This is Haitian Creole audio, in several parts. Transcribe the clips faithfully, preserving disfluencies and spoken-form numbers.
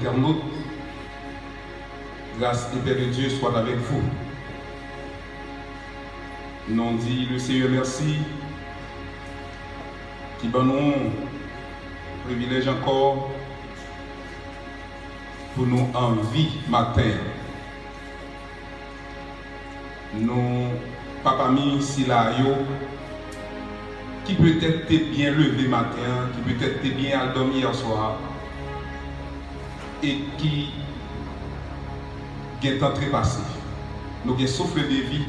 Internautes, grâce et paix de Dieu soit avec vous. Nou di le Seigneur merci ki ban nou privilèj ankò pou nou anvi maten an. Nou pa pami sila yo ki petèt te byen leve maten an, ki petèt te byen al dòmi yè swa, e ki gentan trepase. Nou gen souffle de vie,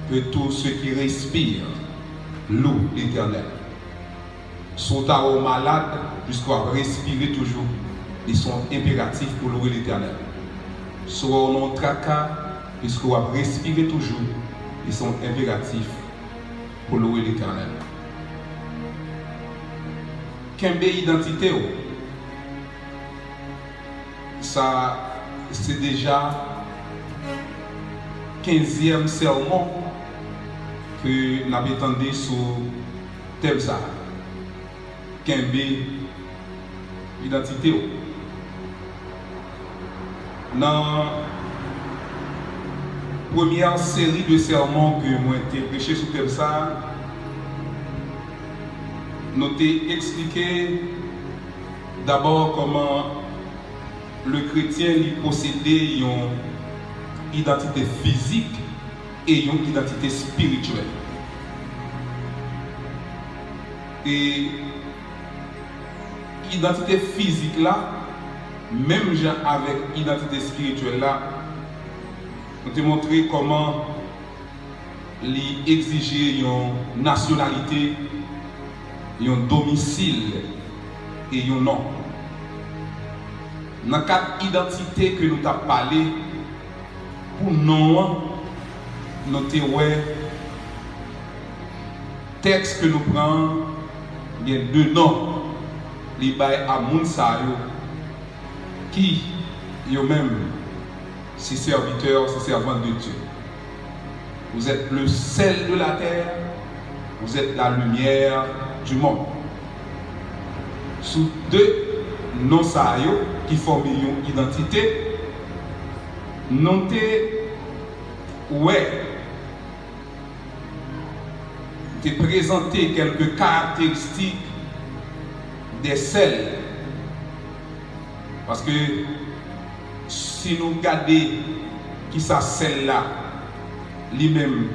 que tout ce qui respire loue l'Éternel. Si w ta wè w malad, piske w ap respire toujou, li se yon enperatif pou louwe Letènèl. Si w wè w nan yon traka, piske w ap respire toujou, li se yon enperatif pou louwe Letènèl. Kenbe idantite w. Sa se deja kenzyèm sèmon ke n ap tande sou tèm sa a. Kenbe idantite w. Nan premyè seri de sèmon ke mwen te preche sou tèm sa a, nou te eksplike dabò kòman le kretyen li posede yon idantite fizik e yon idantite espirityèl. E idantite fizik la, menm jan avèk idantite espirityèl la, nou te montre kòman li egzije yon nasyonalite, yon domisil e yon non. Nan kad idantite ke nou t ap pale, pou non an, nou te wè tèks ke nou pran an, gen de non li bay a moun sa yo ki, yo menm, se sèvitè, se sèvant de Dye. Vous êtes le sel de la terre, vous êtes la lumière du monde. Sou de non sa yo ki fòme yon idantite, nou te wè, te prezante kèlke karakteristik de sèl. Paske si nou gade kisa sèl la, li menm,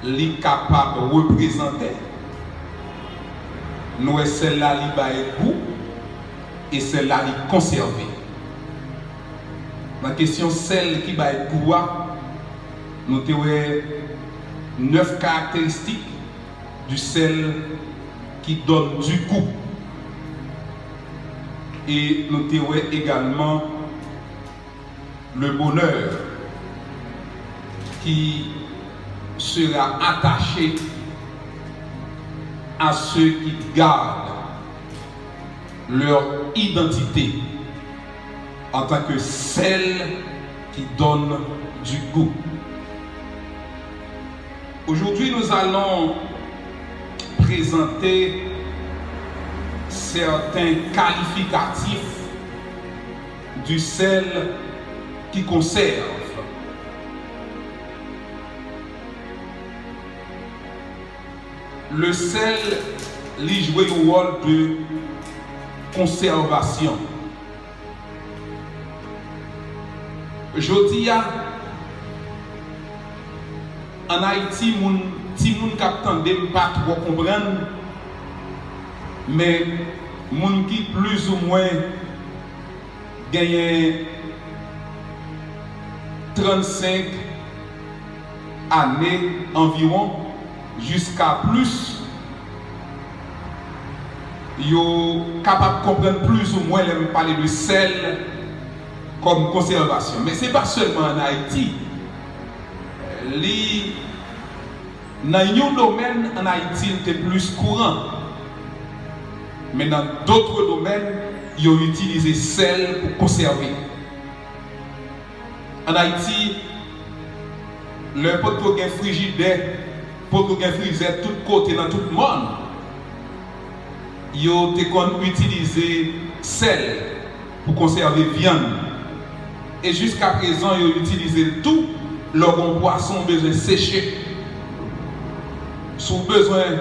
li kapab reprezante, nou wè sèl la li bay gou, e sèl la li konsève. Nan kesyon sèl ki bay gou a, nou te wè nèf karakteristik du sel qui donne du goût. E nou te wè egalman le bonheur qui sera attaché à ceux qui gardent leur identité en tant que sel qui donne du goût. Aujourd'hui, nous allons présenter certains qualificatifs du sel qui conserve. Le sel, li jwe yon wòl de konsèvasyon. Jodi a, ann Ayiti, moun, timoun k ap tande m pa twò konprann, men moun ki plizoumwen genyen trannsenk ane anviwon, jiska plis, yo kapab konprann plizoumwen lè m pale de sèl kòm konsèvasyon. Men se pa sèlman ann Ayiti. Li, nan yon domèn ann Ayiti, li te plis kouran. Men nan dotre domèn, yo itilize sèl pou konsève. Ann Ayiti, lè potko gen frijidè, potko gen frizè tout kote nan tout mòn, yo te konn itilize sèl pou konsève vyann. E jiskaprezan, yo itilize l tou lè w gen yon pwason w bezwen seche. Si w bezwen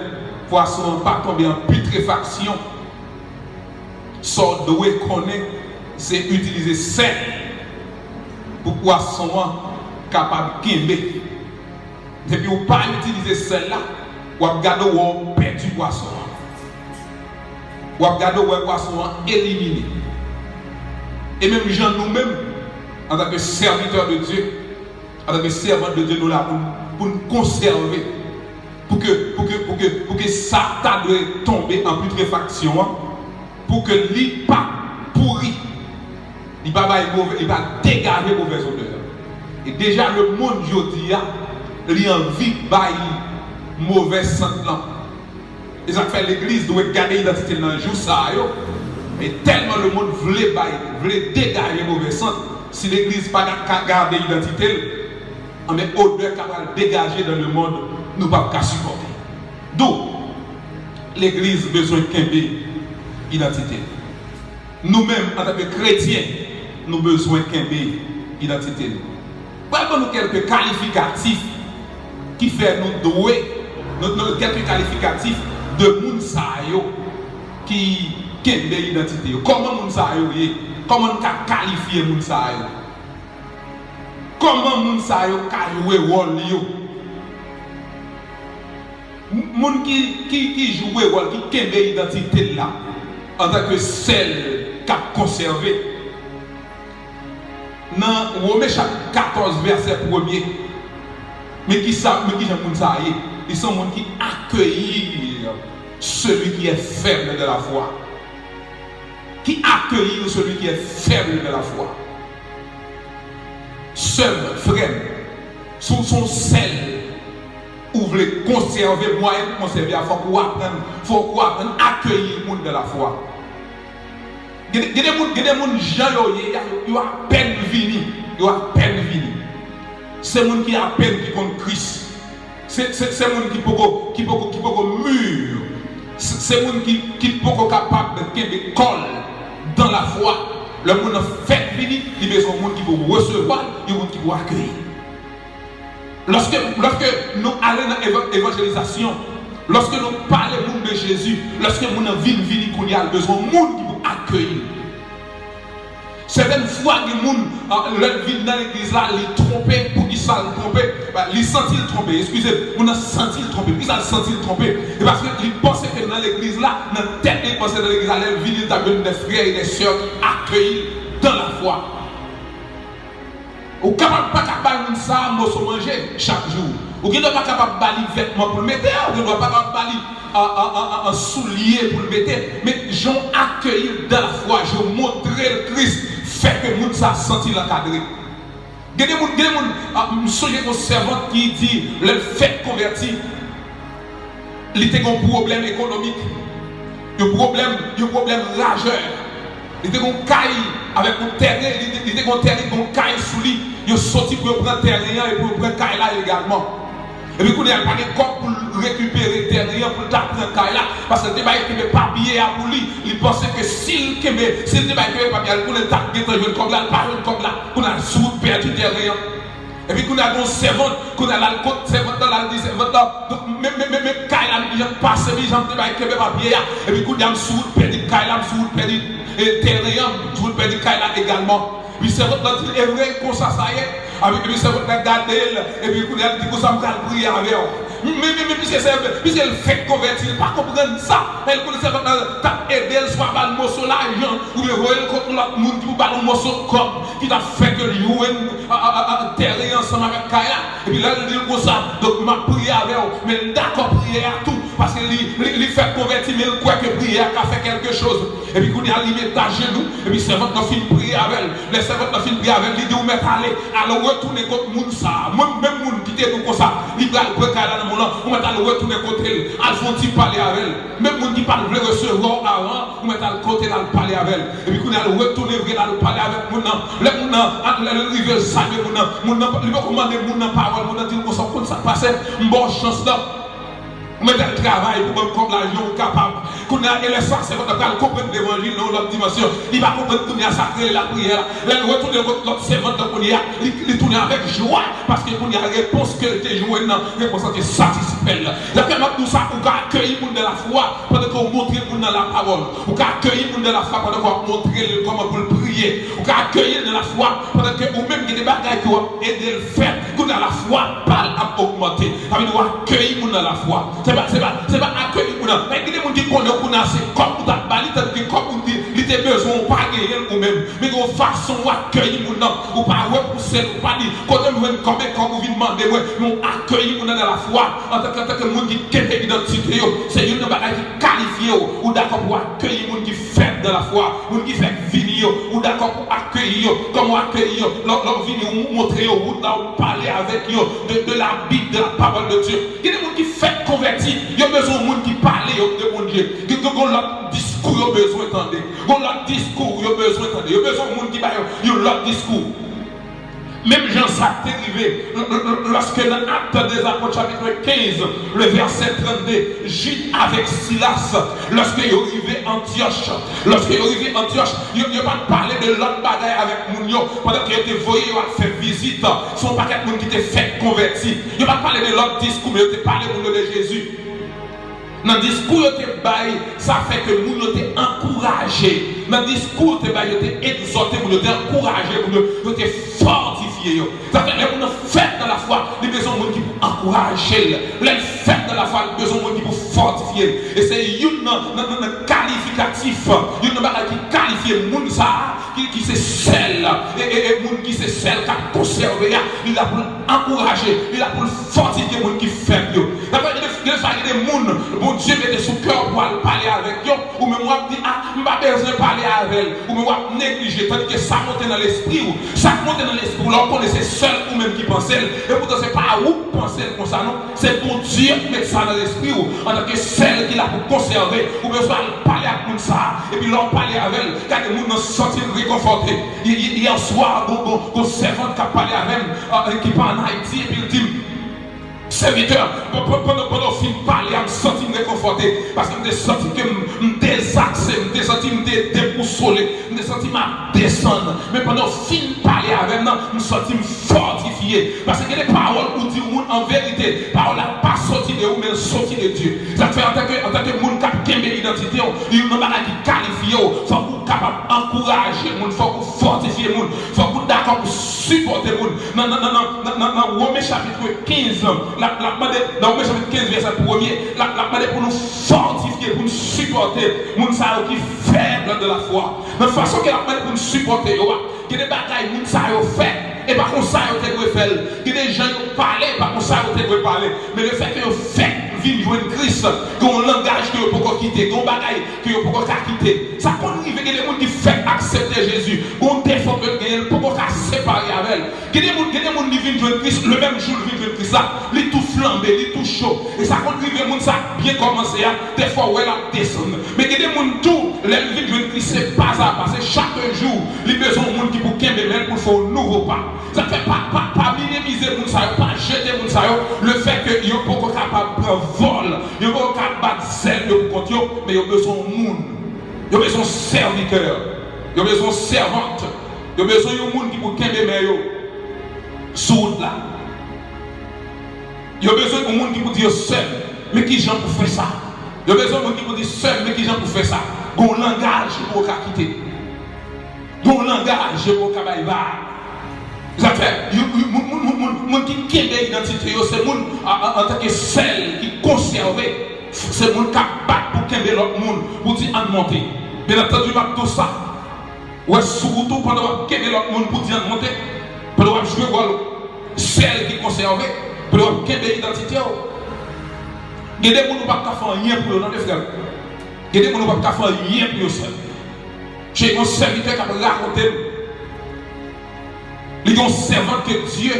pwason an pa tonbe an pitrefaksyon, sa w dwe konnen, se itilize sèl pou pwason an kapab kenbe. Depi w pa itilize sèl la, w ap gade w wè w pèdi pwason an. W ap gade w wè pwason an elimine. E menm jan nou menm, antanke sèvitè de Dye, antanke sèvant de Dye, nou la pou n, pou n konsève, pou ke, pou ke, pou ke, pou ke sa ta dwe tonbe an pitrefaksyon an, pou ke li pa pouri, li pa bay move, li pa degaje movèz odè. E deja lemonn jodi a, li anvi bay movèz sant lan. E sa k fè legliz dwe gade idantite l nan jou sa yo. E tèlman lemonn vle bay, vle degaje movèz sant, si legliz pa ka, ka gade idantite l, anben odè k ap pral degaje dan lemonn, nou p ap ka sipòte. Donk, legliz bezwen kenbe idantite l. Nou menm, antanke kretyen, nou bezwen kenbe idantite nou. Pral ban nou kèlke kalifikatif ki fè nou dwe, nou, nou, kèlke kalifikatif de moun sa yo ki kenbe idantite yo. Kòman moun sa yo ye? Kòman n ka kalifye moun sa yo? Kòman moun sa yo ka jwe wòl yo? M-, moun ki, ki, ki jwe wòl, ki kenbe idantite l la, antanke sèl k ap konsève. Nan Women chapit katòz, vèsè premye, men ki sa, men ki jan moun sa a ye? Li se yon moun ki accueillir celui qui est faible de la foi. Qui accueillir celui qui est faible de la foi. Sè m, frè m, si w se yon sèl, ou vle konsève, mwayen pou konsève a, fòk ou aprann, fòk ou aprann akeyi moun de la fwa. Gen, gen de moun, gen de moun jan yo ye a, yo, yo apèn vini, yo apèn vini. Se moun ki apèn ki konn Kris. Se, se, se moun ki poko, ki poko, ki poko mi. Se, se moun ki, ki poko kapab kenbe kò l dan lafwa. Lè moun nan fèk vini, li bezwen yon moun ki pou resevwa l, yon moun ki pou akeyi l. Lòske, lòske nou ale nan eva-, evanjelizasyon, lòske nou pale moun de Jezi, lòske moun nan vin vini kounye a, l bezwen yon moun ki pou akeyi l. Sètèn fwa, gen moun, ah, lè l vin nan legliz la, li twonpe. Poukisa l twonpe? Ba, li santi l twonpe. Eskize m, moun nan santi l twonpe. Poukisa l santi l twonpe? E paske li panse ke nan legliz la, nan tèt li, li panse nan legliz la, lè l vini, li t ap jwenn des frères et des sœurs ki akeyi l dans la foi. Ou kapab pa ka bay moun sa a moso manje chak jou. Ou gendwa pa kapab ba li vètman pou l mete, ou gendwa pa kapab ba li, a, a, a, a, a, soulye pou l mete. Men jan w akeyi l dan lafwa, jan w montre l Kris, fè ke moun sa a santi l ankadre. Gen de moun, gen de moun, a, m sonje gen yon sèvant ki di, lè l fèk konvèti, li te gen yon pwoblèm ekonomik, yon pwoblèm, yon pwoblèm lajè. Li te gen yon kay avèk yon tèren, li te, li te gen yon tèren, li te gen yon kay sou li. Yo soti pou yo pran tèren an e pou yo pran kay la egalman. Epi kounye a, li pa gen kòb pou l rekipere tèren an, pou l ta pran kay la, paske l te bay kenbe papye a pou li. Li panse ke si l kenbe, si l te bay kenbe papye a, kounye a l t ap gentan jwenn kòb la, l pa jwenn kòb la. Kounye a, sou wout pèdi tèren an. Epi kounye a gen yon sèvant, kounye a l al kot sèvant lan, l al di sèvant lan, donk, men, men, men, men kay la, m janm pase, m janm te bay kenbe papye a. Epi kounye a m sou wout pèdi kay la, m sou wout pèdi, e, tèren an, m sou wout pèdi kay la egalman. Epi sèvant lan di l, e vre, konsa sa ye? Epi, epi sèvant lan gade l, epi kounye a l di konsa, m pral priye avè w. Men, men, men, piske se, piske l fèk konvèti, l pa konprann sa. Men l konnen sèvant lan t ap ede l, swa ba l moso lajan, oubyen voye l kot yon lòt moun ki pou ba l yon moso kòb, ki t ap fè ke l jwenn, a, a, a, a, tèren ansanm avèk kay la. Epi lè l di l konsa, donk m ap priye avè w, men l dakò priyè a tou, paske li, li, li fèk konvèti, men l kwè ke priyè a ka fè kèlke choz. Epi kounye a, li met ajenou, epi sèvant lan fin priye avè l. Lè sèvant lan fin priye avè l, li di, ou mèt ale, al retounen kot moun sa a. Mwen, menm moun ki te di w konsa, li pral pran kay la nan men w lan, ou mèt al retounen kote l, al fè yon ti pale avè l. Menm moun ki pa t vle resevwa w avan, ou mèt al kote l, al pale avè l. Epi kounye a, l retounen vre, l al pale avèk moun nan. Lè moun nan, lè l rive, l salye moun nan, moun nan, li poko mande moun nan pawòl, moun nan di l konsa, ou konn sa k pase, m ba w chans lan. Ou mete al travay pou ban m kòb lajan ou kapab. Kounye a, e lè sa, sèvant la pral konprann levanjil nan yon lòt dimansyon. Li pa konprann kounye a sa k rele lapriyè la. Lè l retounen kot lòt sèvant la kounye a, li, li tounen avèk jwa, paske kounye a, repons ke l te jwenn nan, repons lan te satisfè l. Dakò, m ap di w sa, ou ka akeyi moun nan lafwa pandan ke w montre moun nan lapawòl. Ou ka akeyi moun nan lafwa pandan ke w ap montre l kòman pou l priye. Ou ka akeyi l nan lafwa pandan ke ou menm gen de bagay ke w ap ede l fè. Kounye a, lafwa pa l ap ogmante. Sa vle di w akeyi moun nan lafwa. Se pa, se pa, se pa akeyi moun nan. Men gen de moun ki konnen w kounye a se kòb ou t ap ba li, tandiske kòb ou di, li te bezwen, ou pa genyen l ou menm. Men gen yon fason w akeyi moun nan. Ou pa repouse l, ou pa di, "Kote m jwenn kòb, e kòb ou vin mande mwen." Men w akeyi moun nan nan lafwa. Antanke, antanke moun ki kenbe idantite yo, se youn nan bagay ki kalifye w. Ou dakò pou w akeyi moun ki fèb nan lafwa, moun ki fèk vini yo, ou dakò pou akeyi yo. Kòman w akeyi yo? Lè, lè w vini, ou montre yo wout la, ou pale avèk yo de, de la Bible, de la parole de Dieu. Gen de moun ki fèk konvèti, yo bezwen yon moun ki pale yo de Bondye. Gen, gen, gen lòt diskou yo bezwen tande. Gen lòt diskou yo bezwen tande. Yo bezwen yon moun ki ba yo yon lòt diskou. Menm jan sa te rive, l-, l-, l-, lòske nan Actes des Apôtres, chapitre quinze, le verset trente-deux, Jude avèk Silas, lòske yo rive Antyòch, lòske yo rive Antyòch, yo, yo pa t pale de lòt bagay avèk moun yo, pandan ke yo te voye yo al fè vizit, se yon pakèt moun ki te fèk konvèti. Yo pa t pale de lòt diskou, men yo te pale moun yo de Jezi. Nan diskou yo te bay, sa fè ke moun yo te ankouraje. Nan diskou yo te bay, yo te egzòte moun yo, te ankouraje moun yo, yo te fòtifye yo. Sa fè lè moun nan fèb nan lafwa, li bezwen moun ki pou ankouraje l. Lè l fèb nan lafwa, li bezwen moun ki pou fòtifye l. E se youn nan, nan, nan, nan kalifikatif, youn nan bagay ki kalifye moun sa a, ki, ki se sèl, e, e, e moun ki se sèl k ap konsève a, li la pou l ankouraje, li la pou l fòtifye moun ki fèb yo. Dakò, gen de, gen de fwa, gen de moun Bondye mete sou kè w pou al pale avèk yo, ou menm w ap di, "A, m pa bezwen pale avè l." Ou menm w ap neglije, tandiske sa monte nan lespri w. Sa k monte nan lespri w la, ou konnen se sèl ou menm ki panse l, epoutan se pa ou k panse l konsa non. Se Bondye k met sa nan lespri w, antanke sèl ki la pou konsève. Ou bezwen al pale ak moun sa a. Epi lè w pale avè l, gade moun nan santi l rekonfòte. Y-, y-, yè swa, gon, gon, gon sèvant k ap pale avè m, a, ki pa ann Ayiti, epi l di m, "Sèvitè, p-, p-, pandan, pandan w fin pale a, m santi m rekonfòte, paske m te santi ke m, m dezakse, m te santi m de-, debousole, m te santi m ap desann. Men pandan w fin pale avè m nan, m santi m fòtifye." Paske gen de pawòl ou di yon moun an verite, pawòl la pa soti de ou, men l soti de Dye. Sa k fè, antanke, antanke moun k ap kenbe idantite w, youn nan bagay ki kalifye w, fòk ou kapab ankouraje moun, fòk ou fòtifye moun, fòk ou dakò pou sipòte moun. Nan, nan, nan, nan, nan, nan, nan Women chapit kenz, l ap, l ap mande, nan Women chapit kenz, vèsè premye, l ap, l ap mande pou nou fòtifye, pou nou sipòte moun sa yo ki fèb nan lafwa. Nan fason ke l ap mande pou nou sipòte yo a, gen de bagay moun sa yo fè, e pa konsa yo te dwe fè l. Gen de jan yo pale, e pa konsa yo te dwe pale. Men lefètke yo fèk vin jwenn Kris, gen yon langaj ke yo poko kite, gen yon bagay ke yo poko ka kite. Sa konn rive, gen de moun ki fèk aksepte Jezi, gen yon defo ke l genyen, l poko ka separe avè l. Gen de moun, gen de moun li vin jwenn Kris, le menm jou l vin jwenn Kris la, li tou flanbe, li tou cho. E sa konn rive moun sa byen kòmanse a, defwa w wè l ap desann. Men gen de moun tou, lè l vin jwenn Kris, se pa a pa, se chak jou li bezwen yon moun ki pou kenbe men l pou l fè yon nouvo pa. Sa fè pa, pa, pa minimize moun sa yo, pa jete moun sa yo, lefètke yo poko kapab pran vòl, yo poko ka bat zèl yo pou kont yo, men yo bezwen yon moun. Yo bezwen yon sèvitè. Yo bezwen yon sèvant. Yo bezwen yon moun ki pou kenbe men yo sou wout la. Yo bezwen yon moun ki pou di yo, "Sè m, men ki jan pou fè sa?" Yo bezwen yon moun ki pou di, "Sè m, men ki jan pou fè sa?" Gon langaj yo poko ka kite. Gon langaj yo poko ka bay vag. Sa fè, yo, yo, moun, moun, moun, moun, moun ki kenbe idantite yo, se moun, a, a, antanke sèl ki konsève, se moun k ap bat pou kenbe lòt moun, pou di, "Ann monte." Byen antandi, m ap di w sa. Ou wè, sou wout ou, pandan w ap kenbe lòt moun pou di, "Ann monte," pandan w ap jwe wòl sèl ki konsève, pandan w ap kenbe idantite w. Gen de moun ou p ap ka fè anyen pou yo, tande, frè m. Gen de moun ou p ap ka fè anyen pou yo, sè m. Jan yon sèvitè k ap rakonte m, li gen yon sèvant ke Dye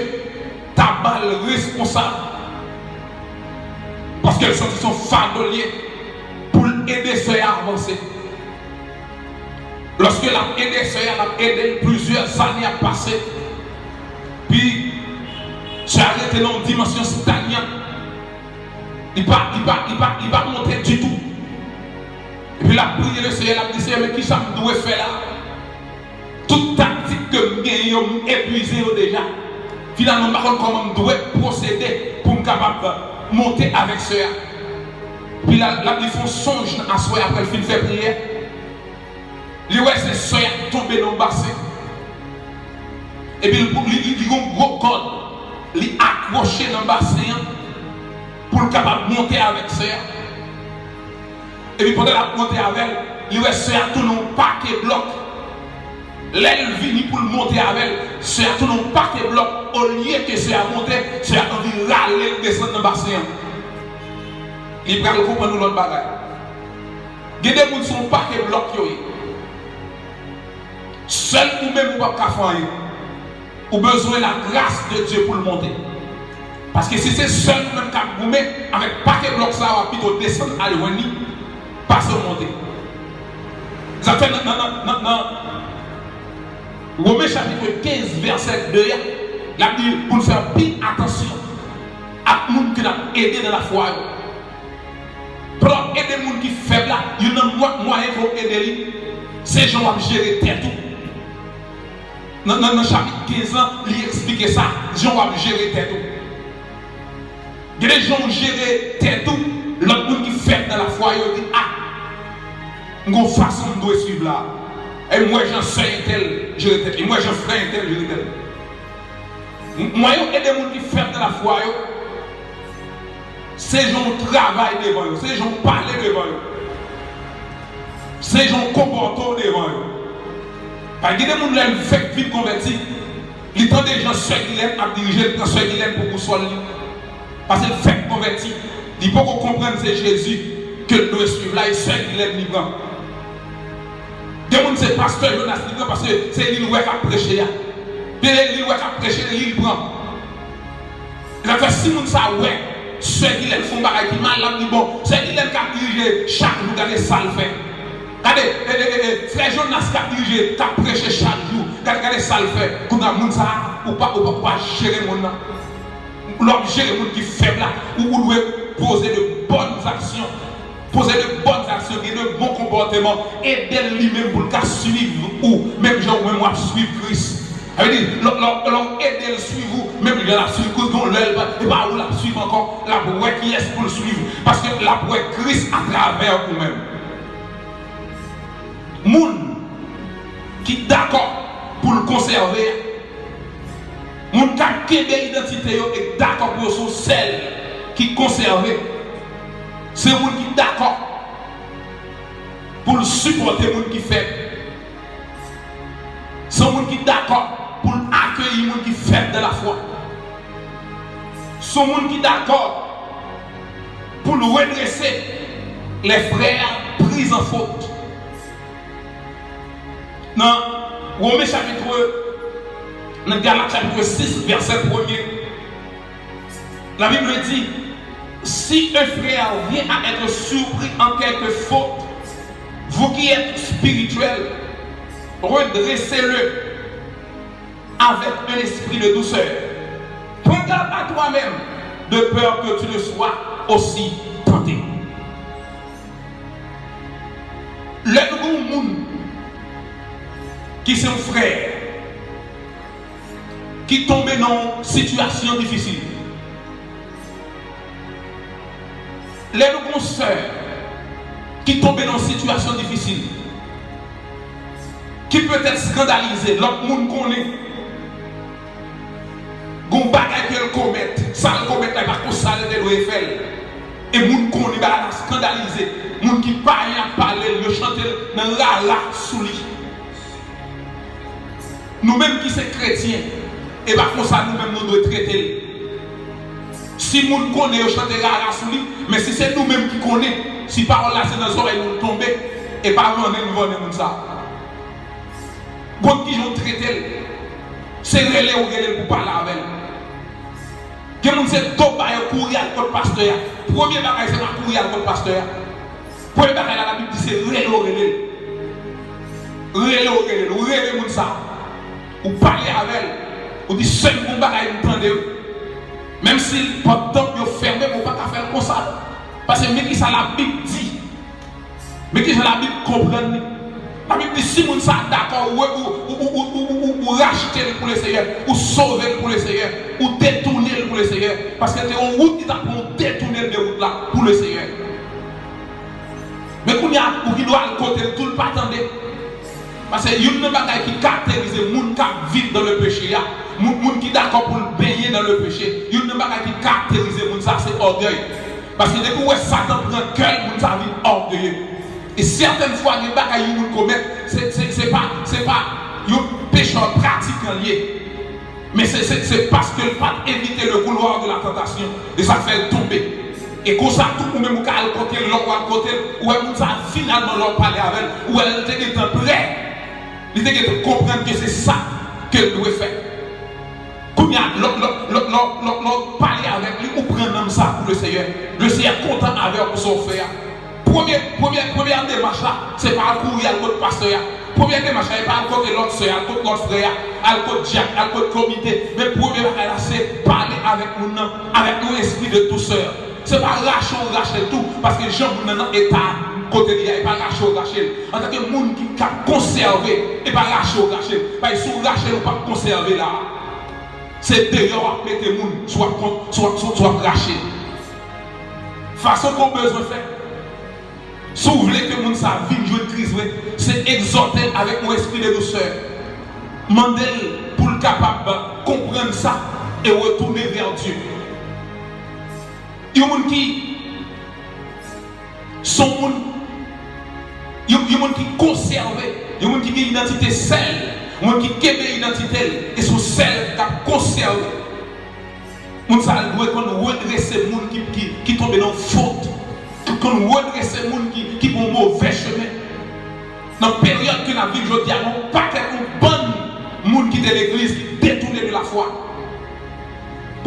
ta ba l responsab, paske l santi se yon fado l ye pou l ede sè a avanse. Lòske l ap ede sè a, l ap ede l, plizyè zane ap pase. Pi, sè a rete nan yon dimansyon stagnant. Li pa, li pa, li pa, li pa monte ditou. Epi l ap priye Lesenyè, l ap di, Senyè, men kisa m dwe fè la? Tout taktik ke m genyen yo, m epuize yo deja. Finalman, m pa konn kòman m dwe pwosede pou m kapab monte avèk sè a. Epi la, l ap li fè yon sonj nan aswè, apre l fin fè priyè. Li wè se sè a k tonbe nan yon basen. Epi li, li, li, li gen yon gwo kòd. Li akwoche nan basen an pou l kapab monte avèk sè a. Epi pandan l ap monte avè l, li wè sè a tounen yon pake blòk. Lè l vini pou l monte avè l, sè a tounen yon pake blòk. Olye ke sè a monte, sè a anvi rale l desann nan basen an. Li pral konprann yon lòt bagay. Gen de moun se yon pake blòk yo ye. Sèl ou menm ou p ap ka fè anyen. Ou bezwen lagras de Dye pou l monte. Paske si se sèl ou menm k ap goumen avèk pake blòk sa a, w ap pito desann al jwenn li, pase w monte. Sa fè nan, nan, nan, nan, nan Women chapit kenz vèsè de a, l ap di pou n fè anpil atansyon ak moun ke n ap ede nan lafwa yo. Pandan w ap ede moun ki fèb la, youn nan mwa-, mwayen pou w ede li, se jan w ap jere tèt ou. Nan, nan, nan chapit kenz lan, li eksplike sa, jan w ap jere tèt ou. Gen de jan w jere tèt ou, lòt moun ki fèb nan lafwa yo di, a, m gon fason m dwe swiv la. E m wè jan sè entèl jere tèt li, m wè jan frè entèl jere tèt li. M-, mwen yo ede moun ki fèb nan lafwa yo, se jan w travay devan yo, se jan w pale devan yo, se jan w konpòte w devan yo. Pa gen de moun lè l fèk vin konvèti, li tande jan sè Gilèn ap dirije, li pran sè Gilèn pou bousòl li. Paske l fèk konvèti, li poko konprann se Jezi ke l dwe swiv la, e sè Gilèn li pran. Gen moun se pastè Jonas li pran paske se li l wè k ap preche a. Li, li l wè k ap preche, li l pran. Sa fè si moun sa wè sè Gilèn fè yon bagay ki mal, l ap di, bon, sè Gilèn k ap dirije chak jou, gade sa l fè. Gade, e, e, e, e, frè Jonas k ap dirije, k ap preche chak jou, gade, gade sa l fè. Kounye a moun sa a, ou pa, ou pa, ou pa jere moun nan. Lè w ap jere moun ki fèb la, ou, ou dwe poze de bòn aksyon. Poze de bòn aksyon, gen de bon konpòteman, ede l li menm pou l ka swiv ou, menm jan ou menm w ap swiv Kris. Sa vle di, lè, lè, lè w ede l swiv ou, menm jan l ap swiv Kris, gon lè l pa, e pa ou l ap swiv ankò, l ap wè kiyès pou l swiv, paske l ap wè Kris atravè ou menm. Moun ki dakò pou l konsève, moun k ap kenbe idantite yo e dakò pou yo se yon sèl ki konsève, se moun ki dakò pou l sipòte moun ki fèb. Se yon moun ki dakò pou l akeyi moun ki fèb nan lafwa. Se yon moun ki dakò pou l redrese les frères pris en faute. Nan Women chapit, nan Galat chapit sis, vèsè premye, la Bible dit, si un frère vient à être surpris en quelque faute, vous qui êtes spirituel, redressez-le avec un esprit de douceur. Prends garde à toi-même, de peur que tu ne sois aussi tenté. Lè nou gen yon moun ki se yon frè, ki tonbe nan yon sitiyasyon difisil. Lè nou gen yon sè ki tonbe nan yon sitiyasyon difisil, ki petèt eskandalize, lòt moun konnen, gen yon bagay ke l komèt, sa l komèt la, e pa konsa l te dwe fè l. E moun konnen bagay la, eskandalize. Moun ki payen ap pale l, yo chante l nan rara sou li. Nou menm ki se kretyen, e pa konsa nou menm nou dwe trete l. Si moun konnen yo chante rara sou li, men si se nou menm ki konnen, si pawòl la se nan zòrèy nou l tonbe, e pa vannen nou vannen moun sa. Gad kijan w trete l. Se rele ou rele l pou pale avè l. Gen moun se do ba yo kouri al kot pastè a. Premye bagay se pa kouri al kot pastè a. Premye bagay la, Labib di se rele w rele l. Rele w rele l. Ou rele moun sa. Ou pale avè l. Ou di, sè m, gon bagay m tande. Menm si pòt tanp yo fèmen, ou pa ka fè l konsa. Se men kisa Labib di. Men kijan Labib konprann li. Labib di si moun sa a dakò, ou, ou rachte l pou Leseyè, ou sove l pou Leseyè, ou detounen l pou Leseyè, paske te yon wout li t ap pran, ou detounen l de wout la pou Leseyè. Men kounye a, ou gen dwa al kote l tou, l pa tande. Paske youn nan bagay ki karakterize moun k ap viv dans le péché a, moun, moun ki dakò pou l benyen dans le péché, youn nan bagay ki karakterize moun sa, se ògèy. Paske depi w wè Satan pran kè l, moun sa vin ògeye. E sètèn fwa, gen bagay yon moun komèt, se, se, se pa, se pa yon pechè pratikan l ye. Men se, se, se paske l pa t evite le couloir de la tentation. E sa fè l tonbe. E konsa tou, ou menm ou ka al kote l, lè w al kote l, ou wè moun sa a finalman, lè w pale avè l, ou wè l te gentan prè. Li te gentan konprann ke se sa ke l dwe fè. Kounye a, lè, lè, lè, lè, lè, lè w pale avèk li, ou pran nanm sa pou Leseyè. Leseyè kontan avè w pou sa w fè a. Premye, premye, premye demach la, se pa al kouri al kot pastè a. Premye demach la, se pa al kote lòt sè a, al kot lòt frè a, al kot dyak, al kot komite. Men premye bagay la, se pale avèk moun nan, avèk yon espri de dousè. Se pa rache w rache l tou, paske jan moun nan nan eta kote li a, e pa rache w rache l. Antanke moun ki ka konsève, e pa rache w rache l. Paske si w rache l, ou p ap konsève la. Se deyò w ap mete moun, si w ap kon-, si w ap, si w ap rache l. Fason ke w bezwen fè, si w vle ke moun sa a vin jwenn Kris vre, se egzòte l avèk yon espri de dousè. Mande l pou l kapab konprann sa e retounen vè Dye. Yon moun ki, se yon moun, yon, yon moun ki konsève, yon moun ki gen idantite sèl, yon moun ki kenbe idantite l, e se yon sèl k ap konsève. Moun sa a dwe konn redrese moun ki, ki, ki tonbe nan fot, ki konn redrese moun ki, ki pran move chemen. Nan peryòd ke n ap viv jodi a, gen yon pakèt, yon bann moun ki te legliz ki detounen de lafwa.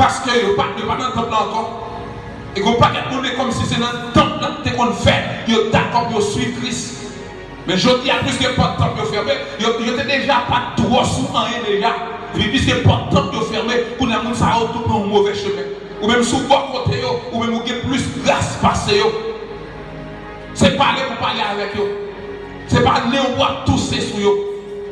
Paske yo pa, yo pa nan tanp la ankò. E gen yon pakèt moun, e kòmsi se nan tanp la te konn fè yo dakò pou yo swiv Kris. Men jodi a, piske pòt tanp yo fèmen, yo, yo te deja pa t twò sou anyen deja. Epi piske pòt tanp yo fèmen, kounye a moun sa yo tou pran yon move chemen. Ou menm si w bò kote yo, ou menm ou gen plis gras pase yo. Se pale pou pale avèk yo. Se pa nen w pou ap touse sou yo.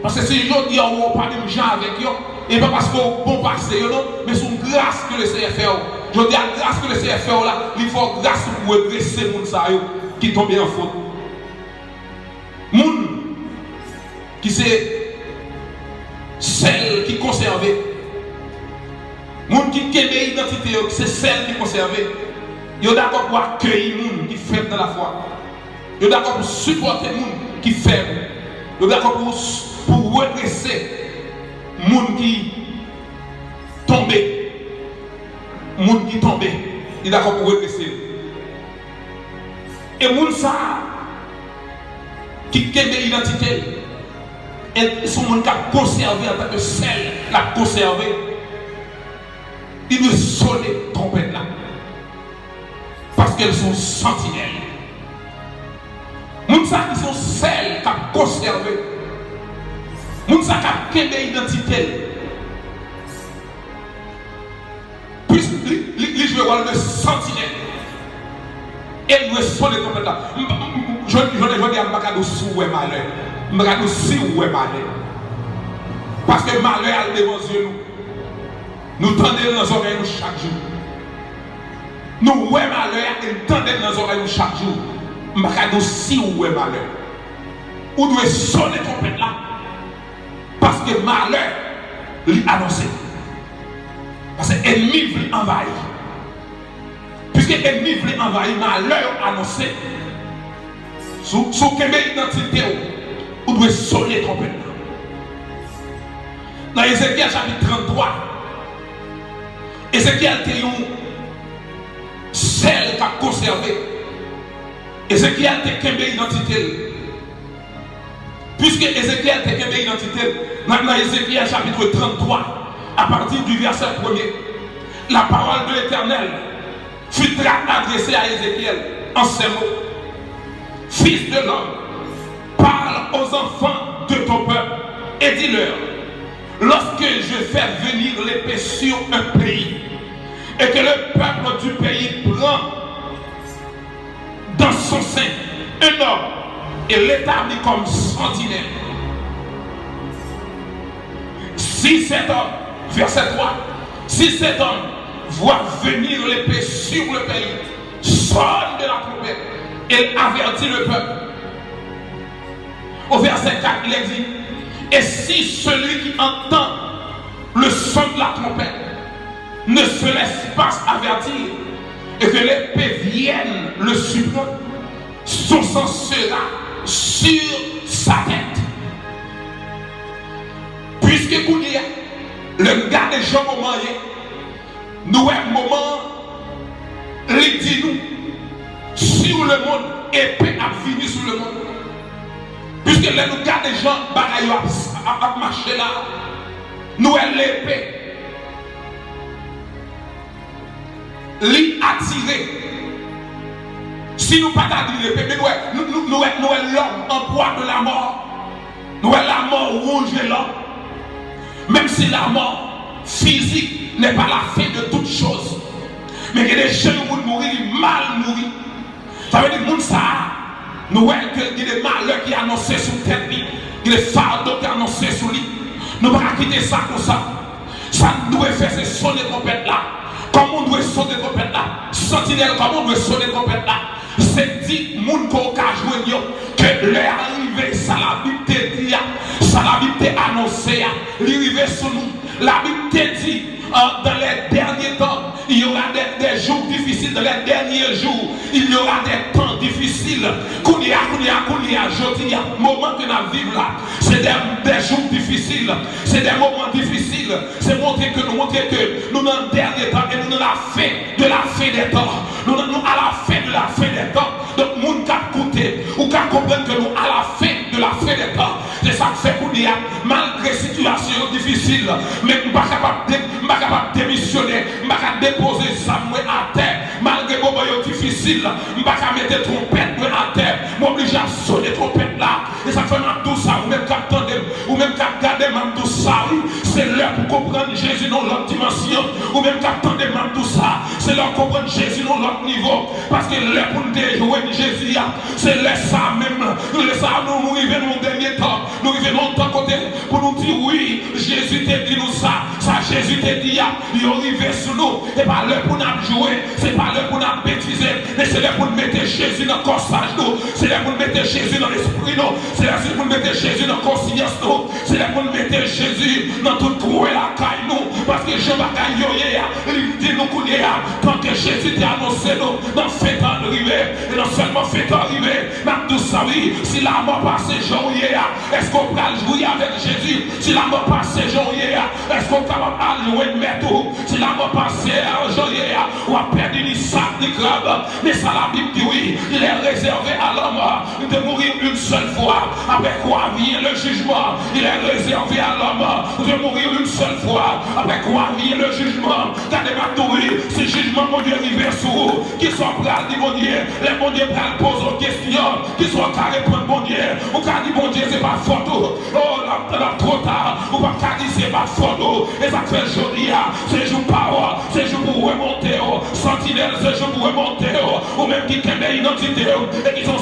Paske si jodi a w wè w pa menm jan avèk yo, e pa paske w bon pase yo non, men se yon gras ke Leseyè fè w. Jodi a, gras ke Leseyè fè w la, li fè w gras pou w redrese moun sa yo ki tonbe an fot. Moun ki se sèl ki konsève. Moun ki kenbe idantite yo, ki se sèl ki konsève. Yo dakò pou akeyi moun ki fèb nan lafwa. Yo dakò pou sipòte moun ki fèb. Yo dakò pou, pou redrese moun ki tonbe. Moun ki tonbe, li dakò pou redrese l. E moun sa a ki kenbe idantite l, e se yon moun k ap konsève antanke sèl, l ap konsève, li dwe sone twonpèt la. Paske l se yon santinèl. Moun sa a ki se yon sèl k ap konsève. Moun sa a k ap kenbe idantite l. Plis li, li, li jwe wòl de santinèl. E l dwe sone twonpèt la. M, m, m, jodi, jodi, jodi a, m pa ka di w si w wè malè. M pa ka di w si w wè malè. Paske malè al devan zye nou. Nou tande l nan zòrèy nou chak jou. Nou wè malè a e n tande l nan zòrèy nou chak jou. M pa ka di w si w wè malè. Ou dwe sone twonpèt la. Paske malè, li anonse. Paske ènmi vle anvayi. Piske ènmi vle anvayi, malè yo anonse. Si w, si w kenbe idantite w, ou dwe sone twonpèt la. Nan Ezekyèl chapit tranntwa, Ezekyèl te yon sèl k ap konsève. Ezekyèl te kenbe idantite l. Piske Ezekyèl te kenbe idantite l, nan, nan Ezekyèl chapitre trente-trois, à partir du verset premier, la parole de l'Éternel fut adressée à Ézéchiel en ces mots. Fils de l'homme, parle aux enfants de ton peuple et dis-leur, lorsque je fais venir l'épée sur un pays, et que le peuple du pays prend son sein un homme et l'établit comme sentinelle. Si cet homme, verset trois, si cet homme voit venir l'épée sur le pays, sonne de la trompette et avertit le peuple. Au verset quatre, il est dit, et si celui qui entend le son de la trompette ne se laisse pas avertir et que l'épée vienne le surprendre, son sang sera sur sa tête. Puiske kounye a, lè n gade jan moman ye, nou wè moman an, li di nou, sur le monde, epe ap vini sou lemonn. Piske lè nou gade jan bagay yo ap, ap, ap mache la, nou wè lepe, li atire. Si nou pa ta di lepe, men nou wè, nou, nou, nou wè, nou wè lòm an pwa de lamò. Nou wè lamò wonje lòm. Menm si lamò fizik n'est pas la fin de toute chose. Men gen de jan yon moun mouri, li mal mouri. Sa vle di moun sa a, nou wè ke gen de malè ki anonse sou tèt li, gen de fado ki anonse sou li. Nou pa ka kite sa konsa. Sa n dwe fè, se sonnen twonpèt la. Kòman w dwe sonnen twonpèt la? Santinèl, kòman w dwe sonnen twonpèt la? Se di moun ke w ka jwenn yo ke lè a rive, sa Labib te di a, sa Labib te anonse a, li rive sou nou. Labib te di, euh, dans les derniers temps, il y aura des, des jours difficiles. Dans les derniers jours, il y aura des temps difficiles. Kounye a, kounye a, kounye a, jodi a, moman ke n ap viv la, se de, de jou difisil, se de moman difisil. Se montre ke nou montre ke nou nan dènye tan e nou nan la fin de la fin des temps. Nou, nou à la fin de la fin des temps. Donk, moun k ap koute, ou ka konprann ke nou à la fin de la fin des temps. Se sa k fè kounye a, malgre sitiyasyon yo difisil, men m pa kapab de-, m pa kapab demisyone, m pa ka depoze zam mwen atè. Malgre moman yo difisil, m pa ka mete twonpèt mwen atè. M oblije ap sonnen twonpèt la. E sa k fè m ap di w sa, ou menm k ap tande m, ou menm k ap gade m, m ap di w sa, wi. Se lè pou konprann Jezi nan yon lòt dimansyon. Ou menm k ap tande m, m ap di w sa, se lè w konprann Jezi nan yon lòt nivo. Paske lè pou n te jwenn Jezi a, se lè sa menm, lè sa nou, nou rive nan yon dènye tan. Nou rive nan yon tan kote pou nou di, wi, Jezi te di nou sa, sa Jezi te di a, yo rive sou nou. E pa lè pou n ap jwe, se pa lè pou n ap betize, men se lè pou n mete Jezi nan kòsaj nou, se lè pou n mete Jezi nan lespri nou, se lè pou n mete Jezi nan konsyans nou, se lè pou n mete Jezi nan tout kwen lakay nou. Paske jan bagay yo ye a, li di nou kounye a, tan ke Jezi te anonse nou, nan fen tan n rive, e non sèlman fen tan rive, m ap di w sa wi, si lamò pase jan w ye a, èske w pral jwi avèk Jezi? Si lamò pase jan w ye a, èske w kapab al jwenn mèt ou? Si lamò pase jan w ye a, w ap pèdi ni sab ni krab. Men sa Labib di wi, il est réservé à l'homme de mourir une seule fois. Après quoi vient le jugement. Il est réservé à l'homme de mourir une seule fois. Après quoi vient le jugement. Gade m ap di w wi, si jijman Bondye rive sou ou, kisa w pral di Bondye? Lè Bondye pral poze w kesyon, kisa w ka reponn Bondye? Ou ka di Bondye se pa fòt ou. Oh, l ap, l ap twò ta. Ou p ap ka di se pa fòt ou. E sa k fè jodi a, se jou pa w, se jou pou w remonte w. Santinèl, se jou pou w remonte w. Ou menm ki kenbe idantite w e ki son